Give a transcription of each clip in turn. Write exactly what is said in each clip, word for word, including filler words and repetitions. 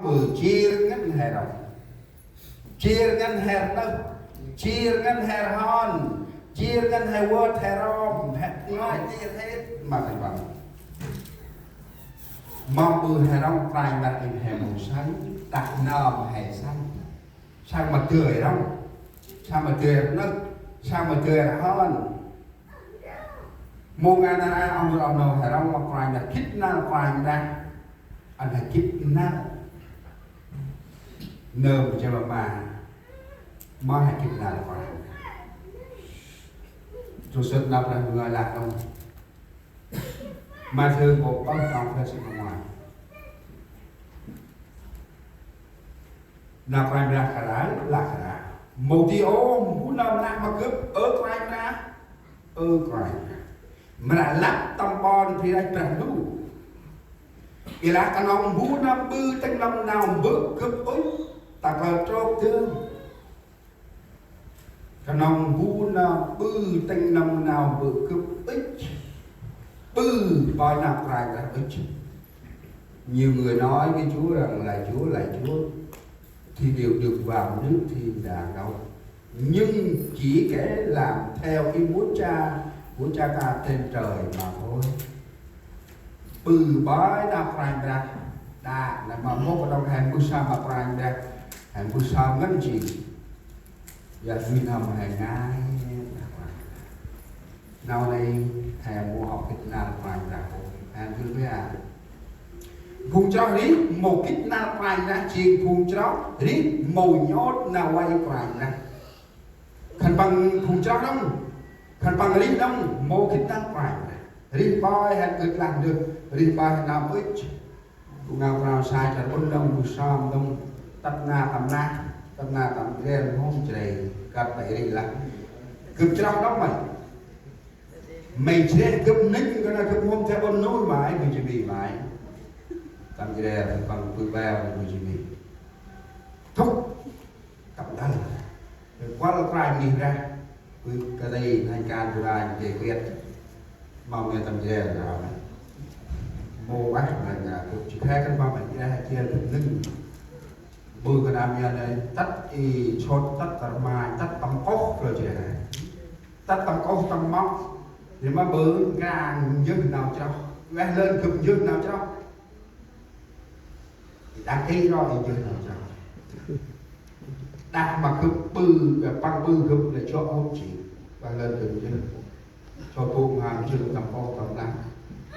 Ƀư jêr ngăn he rŏng, jêr ngăn he rnơh, jêr ngăn he rhơn, jêr ngăn he vơt he rom, he ngơi jêr he ma kăn băng. Mâu ƀư he rŏng Kôranh Brah êng he mâu say, đah nơm he say. Say ma dơi rŏng, say ma dơi rnơh, say ma dơi rhơn. Mâu ngăn a rai ŏng rŏng nô he rŏng ma Kôranh Brah, gĭt năl Kôranh Brah. Ăn he gĭt năl. Nơm jêh ma ma. Ma he gĭt năl Kôranh Brah. Jôsep năp rah ngơi lah rŏng. Mathiơ nkô̆ pơh trong phên sĭn ma ngoai. Nau Kôranh Brah kơt lah kơt. Mâu di ôh, mbu nơm nơm ma Gâp, ơ Kôranh Brah, ơ Kôranh Brah. Mra lăp tâm ƀon bri rêh Brah Ndu. Ƀiălah knŏng mbu nơm ƀư tĭng nâm nau Bơ̆ Gâp ŭch ta kalơ trôk dơm. Knŏng mbu nơm ƀư tĭng nâm nau Bơ̆ Gâp ŭch. Ƀư bơi nau Kôranh Brah ŭch. Nhiều người nói với Chúa rằng: "Lạy Chúa, lạy Chúa, thì đều được vào nước thiên đàng đâu. Nhưng chỉ kẻ làm theo ý muốn cha của cha ta trên trời mà thôi." Ƀư bơi nau Kôranh Brah. Đa, nau ma mâu knŏng he mbơh sơm ma Kôranh Brah, he mbơh sơm ngăn jêng. Ƀiălah nuih n'hâm he ngai. Nau nây he mâu hŏ gĭt năl Kôranh Brah ôh. He gĭt bri a. Phung chroh rêh mâu gĭt năl Kôranh Brah, jêng phung chroh rêh mâu nhŭp nau vay Kôranh Brah. Khân păng phung chroh đŏng, khân păng rêh đŏng mâu gĭt năl Kôranh Brah. Rêh bơi he gĭt lah ndơ, rêh bơi he nơm ŭch. Nau Kôranh sai char ƀŭn đŏng, bu sơm đŏng, tât na tâm nah, tât na tâm jrel, hôm jrel, kơt bri rêh lah. Gâp chroh đŏng may. May jreh gâp nĭnh, kơt na gâp hôm jrel ƀŭn nuih may, bu jêh may may. Tâm jrel, păng bu beo, bu jêh may. Thŭk. Tâm dăn. Kuăl Kôranh Brah. Ui, kơt nây, nây kan du rai, jêh kuet. Mâu ngăn tâm jrel, rau nây. Mâu ueh, nây, nây, gâp jêh khe kăn mâu ngăn jrel, jrel gâp nĭnh. Ƀư kơt nâm yơn nây, tât i sôt, tât tâm rmai, tât tâm kôh, klơ jrel nây. Tât tâm kôh, tâm mŏk. Ri ma ƀư, ngang, njơh nau chroh. Ueh lơn gâp njơh nau chroh. Đăng ký ro i jêh nau chroh. Đah ma gâp ƀư, păng ƀư gâp lĕ chroh hôm jêng. Păng lơn gâp jêh. Chroh bôk ma jêng tâm kôh tâm lăng.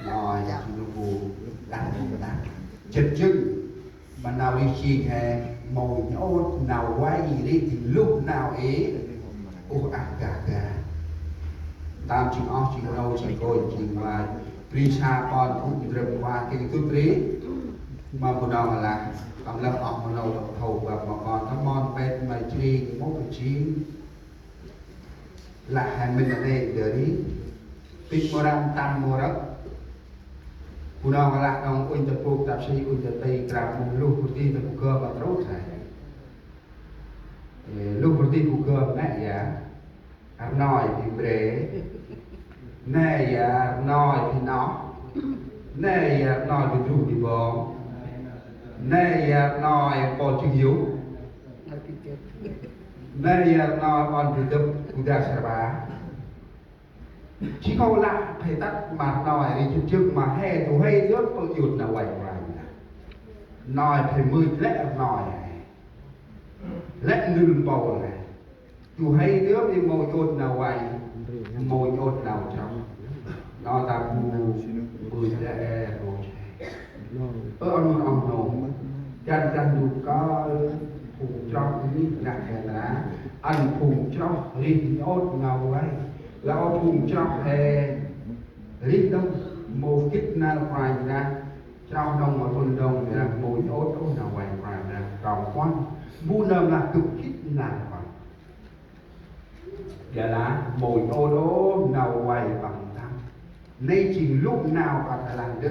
Nau jêng nau bu đah ma đah. Jêh jêng. Ma nau rêh jêng he mâu nhŭp nau vay rêh, jêng luh nau ê. Ôh, ah, gah, gah. Tâm jêng oh, jêng nô, jêng kônh, jêng vay. Bri sa ƀon gŭ ndrơm va kêng tŭt ri. Ma bu nau lah. Tâm lơm oh ma nô tâm thâu bap ma kon. Tâm mon pet ma jri mâu bu jêng. Lah he mĭn a nê ndơ ri. Pit mô răm tâm mô rơ̆k. Bu nau lah đŏng ŭnh ta pôk tap si ŭnh ta tây kra mô luh bu ti ta bu gơ ma trôt he. Ê, luh bu ti bu gơ nê ya. Rnoi bi mbre. Nê ya rnoi bi noh. Nê ya rnoi bi druh bi bong. Nê ya rnoi ƀon jêng yŭ. Nê ya rnoi ƀon bi dŭp bu da sar ba. Jêh kâu lah phê tât ma rnoi ri jêh jêh ma he du huê dŭp pơk yŭt nau vay vay. Rnoi phê mưch lĕ rnoi he. Lĕ ndŭl mpôl he. Du huê dŭp i mâu nhŭp nau vay, mâu nhŭp nau chroh. Nau ta bu, bu jêh ê, bu jêh. Ơ, ăn oh nô. Jan jan du kơl, phung chroh rêh, jan jan ra. Ăn phung chroh rêh nhŭp nau vay. Lah ô phung chroh he rêh đŏng, mâu gĭt năl Kôranh Brah. Chroh đŏng ma ƀŭn đŏng, răng mâu nhŭp ôh nau vay Kôranh Brah. Trong kuăl. Bu nơm lah gâp gĭt năl Kôranh. Ƀiălah mâu nhŭp ôh nau vay Păng tâm. Nây jêng luh nau kơt lah ndơ.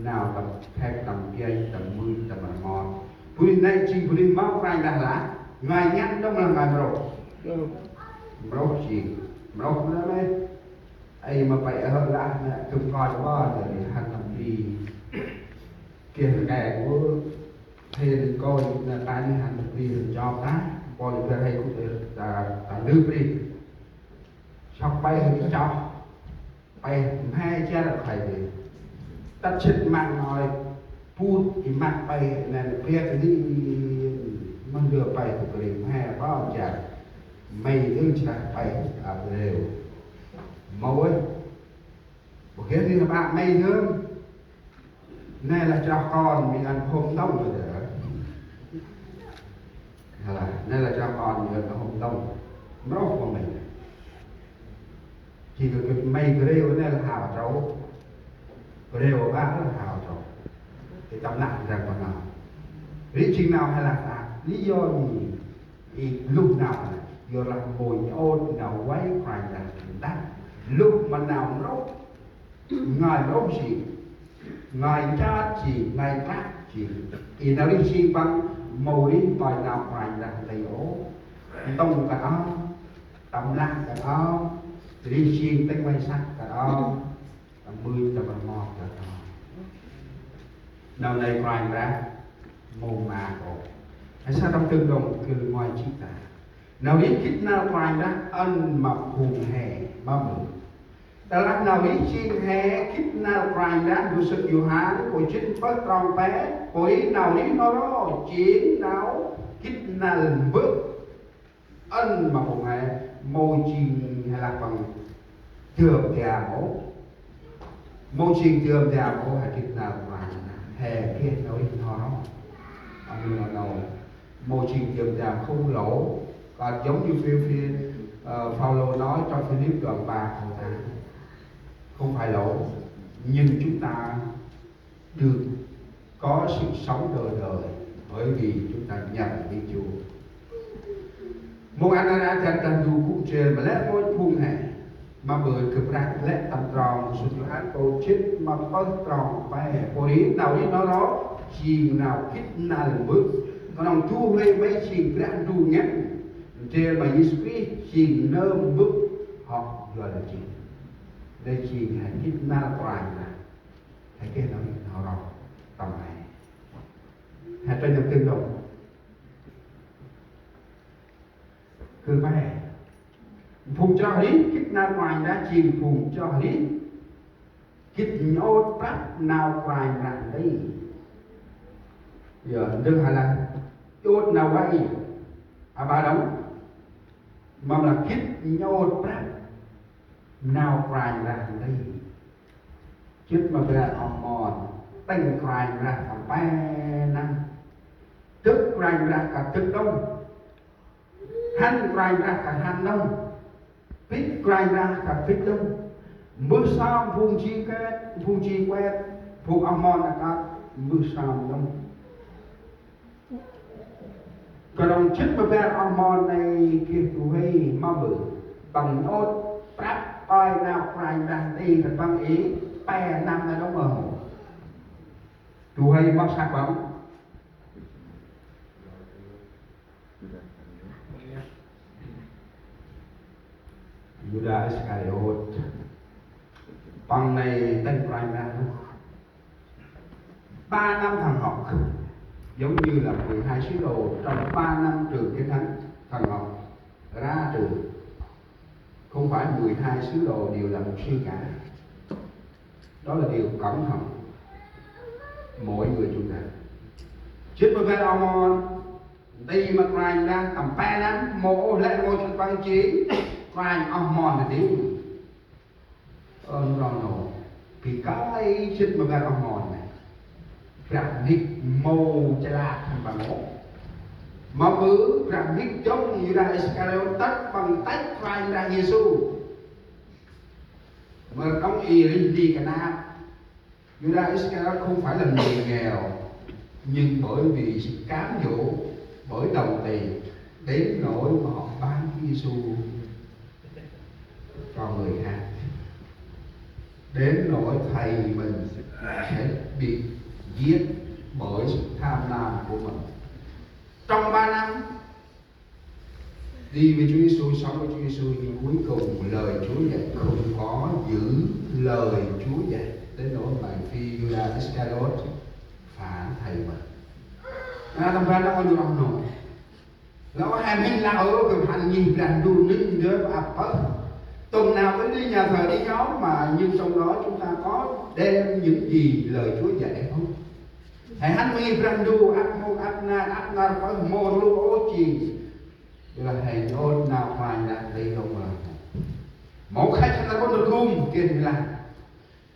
Nau tâm khek, tâm kianh, tâm mưch, tâm rngot. Bunuyh nây jêng bunuyh mâu Kôranh Brah lah. Ngơi ngăn đŏng lah ngơi mrôh. Mrôh jêng. Mrôh nây nây. Ê ma pay ơ lah nê gâp koi ƀon nê hăn tâm bri. Geh rkê kơ. Hên kôi na ta ni hăn bri hên chok ta, pô ni bri hên kŭt ta, ta nư bri. Sŏk pai hên chok, pai mhe jar khay bri. Tât sĭt măng ngơi, put i măng pai na bri ta ni, măng dơ pai kŭt bri mhe pô jar. Mây ư chra pai a bri. Mâu ơi, bơ geh ni hên bă mây hên. Nê lah chroh kon mi ăn hôm ntông rồi đó. Hả là, nê lah chroh kon mi ăn hôm ntông. Mrôh của mình. Chỉ có cái mây kơ rêu nê lah hao trâu. Kơ rêu bác lah hao trâu. Cái tâm nặng rằng của nó. Lý trình nào hay là sao? Lý do gì? Ê, lŭ nau nê, yorlah mâu ôp nau vay Kôranh Brah ntăk. Lŭ ma nau mrôh, ngơi mrôh jêng, ngơi nchot jêng, ngơi klak jêng. Ê, nau rêh jêng păng mâu rêh tơl nau Kôranh Brah nti ôh. Ntŭng kơt ôh, tâm lăng kơt ôh, rêh jêng tĭng vay săk kơt ôh. Tâm mưch tâm rmot kơt ôh. Nau nây Kôranh Brah mâu maak ôh. Hay sa tâm tơm đŏng kơ lĕ ngơi jêh ta. Nau rêh gĭt năl Kôranh Brah ăn ma phung he, ma mưch. Tơlah nau rêh jêng he gĭt năl Kôranh Brah, du sĭt Yôhan, kô̆ jât pơh trong pe, kô̆ i nau rêh n'ho ro, jêng nau gĭt năl mbơ̆. Ăn ma phung he, mâu jêng he lah păng dơm dam ôh. Mâu jêng dơm dam ôh, he gĭt năl ma he geh nau rêh n'ho ro. Ăn ma nau mâu jêng dơm dam không lỗ. Còn giống như phiên phiên, ờ, Phaolô nói trong Philip đoạn ba câu tám. Không phải lỗ, nhưng chúng ta được có sự sống đời đời bởi vì chúng ta nhờ Đức Chúa. Mông ăn ra găn găn du gŭ jêl ma lĕ rngôch phung he. Ma bơi kơ brah lĕ tâm trong sŭt Yôhan kô̆ jât ma pơh trong pe. Pô ri nau rêh n'ho ro jêng nau gĭt năl mbơ̆. Knŏng du huê May jêng Brah Ndu ngăn. Ndrel ma Yêsu Krist jêng nơm mbơ̆ hŏ yua lĕ jêng. Lĕ jêng he gĭt năl Kôranh Brah. He geh nau rêh n'ho ro tâm he. He trinh nau tưng đŏng. Kơ pe. Phung chroh rêh gĭt năl Kôranh Brah jêng phung chroh rêh gĭt nhŭp prăp nau Kôranh Brah nti. Yơ, ndơ he lah nhŭp nau vay. Aƀaơ đŏng. Mâm lah gĭt nhŭp prăp nau Kôranh Brah nti. Jât ma bar oh mon, tĭng Kôranh Brah tâm pe năm. Dâk Kôranh Brah kơt dâk đŏng. Hăn Kôranh Brah kơt hăn đŏng. Bĭch Kôranh Brah kơt bĭch đŏng. Mbơh sơm phung jêng kuet, phung jêng kuet, phung oh mon kơt mbơh sơm đŏng. Knŏng jât ma bar oh mon nây geh du huê ma bơi. Păng nhŭp prăp ơi nau Kôranh Brah nti kơt păng i pe năm nây đŏng mơh. Du huê moh săk păng. Yuđa Iskariôt. Păng nây tĭng Kôranh Brah. Ba năm thần học, giống như là mười hai sứ đồ trong ba năm trường kinh thánh thần học ra trường. Không phải mười hai sứ đồ đều là mục sư cả. Đó là điều cẩn thận mỗi người chúng ta. Jât ma bar oh mon, nti ma Kôranh Brah tâm pe năm, mâu ôh lĕ rngôch khân păng jêng Kôranh oh mon nti. Ơ, nô, nô. Bi kơi jât ma bar oh mon nây. Brah mhĭk mâu chalak khân păng ôh. Ma bơi Brah mhĭk jŏng Yuđa Iskariôt tât păng têch Kôranh Brah Yêsu. Ma đŏng i rêh ni kanap. Yuđa Iskariôt không phải là người nghèo, nhưng bởi vì sự cám dỗ bởi đồng tiền, đến nỗi mà họ bán Chúa Giêsu cho người khác. Đến nỗi thầy mình sẽ bị giết bởi sự tham lam của mình. Trong ba năm đi với Chúa Giêsu, sống với Chúa Giêsu, nhưng cuối cùng lời Chúa dạy không có giữ lời Chúa dạy, đến nỗi mà phi Yuđa Iskariôt phản thầy mình. Nau tâm ban nau ăn roh nô. Lŏ he mĭn lah ơ, gâp hăn ngih Brah Ndu nâng đỡ ăp pơh. Tông nào với đi nhà thờ đi nhóm mà, nhưng trong đó chúng ta có đem những gì lời Chúa dạy không? He hăn ngih Brah Ndu ăp mông ăp nar, ăp nar pơh mâu rlô ôh jêng. Lah he nhôt nau Kôranh Brah nti đŏng lah. Mâu khay hăn nar ƀon rgum geh lah.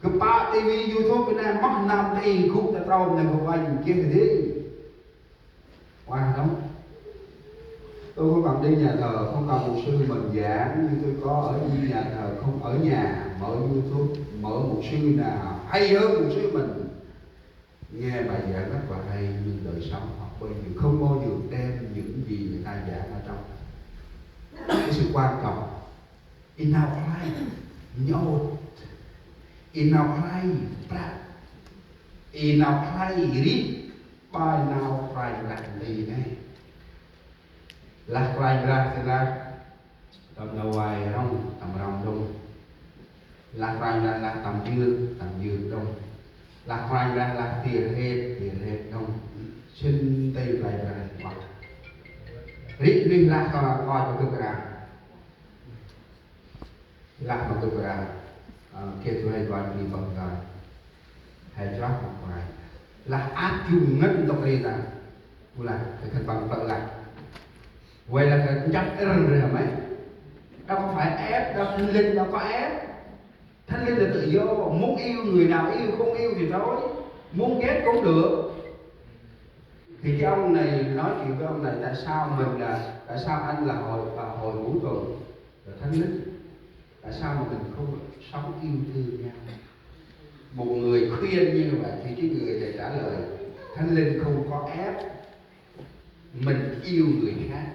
Gâp pă ti vi YouTube nê moh năm ti gŭ ta trôm nê gâp uănh geh dê. Wow, đúng. Tôi không cần đi nhà thờ, không cần mục sư mình giảng, nhưng tôi có ở nhà thờ, không ở nhà, mở YouTube, mở mục sư nào hay hơn mục sư mình. Nghe bài giảng rất là hay, nhưng đời sống học bao nhiêu, không bao giờ đem những gì người ta giảng ở trong. Cái sự quan trọng. Ê nau khlay nhôt, ê nau khlay prăk, ê nau khlay rêh, ƀai nau Kôranh Brah nti nê. Lah Kôranh Brah tê lah tâm nau vay rŏng, tâm rŏng đŏng. Lah Kôranh Brah lah tâm yơk, tâm yơk đŏng. Lah Kôranh Brah lah tiê rhêt, tiê rhêt đŏng. Sĭn tê Kôranh Brah lah. Rêh rêh lah kơ koi kơ gâp rah. Lah ma gâp rah, ơ, geh du huê Kôranh Brah păng ta. He chroh ma Kôranh. Lah ăp jŭm ngăn ntŭk ri ta. Ơ lah, he khân păng plơ̆ lah. Vay lah he nchăp êr ri hê may. Đâu có phải ép, đâu Thánh Linh đâu có ép. Thánh Linh là tự do, muốn yêu người nào yêu, không yêu thì thôi. Muốn ghét cũng được. Thì cái ông này nói chuyện với ông này, tại sao mình là, tại sao anh là hội, là hội ngũ tuần, là Thánh Linh? Tại sao mà mình không sống yêu thương nhau? Một người khuyên như vậy thì cái người này trả lời, Thánh Linh không có ép mình yêu người khác.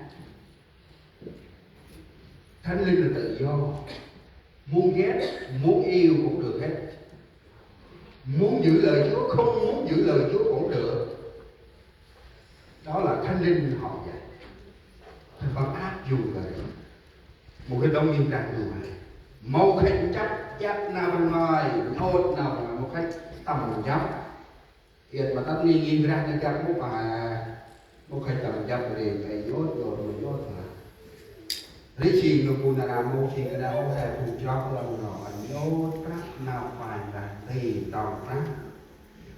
Thánh Linh là tự do. Muốn ghét, muốn yêu cũng được hết. Muốn giữ lời Chúa, không muốn giữ lời Chúa cũng được. Đó là Thánh Linh họ dạy. Thì con áp dụng lại. Một cái đống nguyên tắc như vậy. Mâu khêch chấp, chấp nau bên ngoài, nhôt nau bên ngoài, mâu khêch tâm chấp. Iăt ma tât ni ngih Brah nê gâp mâu pa, mâu khêch tâm jăp ri, khay nhôt, nhôt, mâu nhôt lah. Ri si nô bu nar aơ mâu si kơ nau hŏ he bu jrok lăng nô, ăn nhôt prăp nau Kôranh Brah nti tŏng prăp.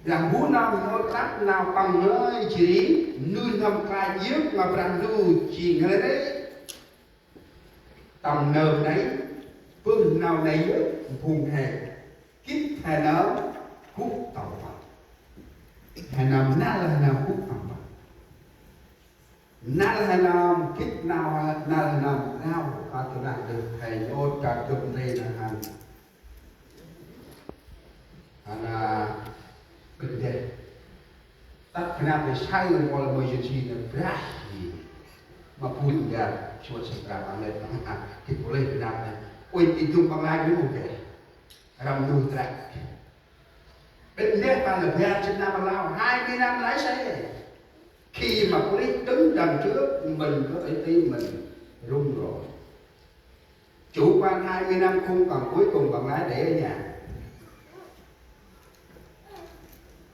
Lăng bu nau nhôt prăp nau păng ngơi jêh ri, nuih n'hâm klach yơk ma Brah Ndu jêng ngơi ri. Tâm nơm nây, bơh nau nây yơh, phung he gĭt he nơm gŭ tâm păng. He nơm năl he nơm gŭ tâm păng. Năl he nơm gĭt nau, năl he nơm nau, kơt tơlah dơh he nhôt kơt dŭt nti nơh hăn. Hăn, a, bĭt deh. Tât knap nê say mâu lah mâu jan si nê brah. Ma bun jan suôt săk brah anet. Gĭt pôlih knap nê. Uănh i dŭm păng lai nê mâu geh. Răm nuih trăk. Bĭt deh păng lah biar Việt Nam lao hai mươi năm lái xe. Khi mà pôlih đứng đằng trước, mình có thể tin mình rung rồi. Chủ quan hai mươi năm không cần, cuối cùng bạn lái để ở nhà.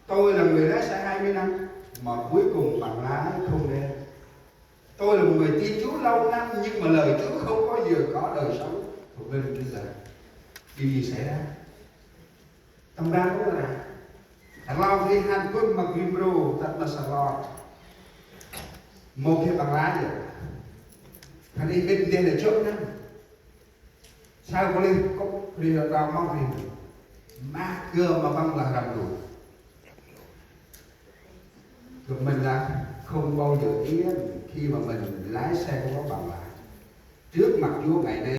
Tôi là người lái xe hai mươi năm, mà cuối cùng bạn lái không đeo. Tôi là một người tin Chúa lâu năm, nhưng mà lời Chúa không bao giờ có đời sống thuộc linh như vậy. Điều gì xảy ra? Tâm ban ôh lah. Rlau ri hăn bơh ma gri mrô tât ma Sài Gòn. Mâu geh păng lái yơh. Hăn i bĭt deh lah jŏk nơh. Saơ pôlih kŭp ri rlau mâu ri. Mâu geh ma păng lah răm đuh. Gâp mĭn lah không bao giờ yên khi mà mình lái xe không có bằng lái. Trước mặt Chúa ngày nay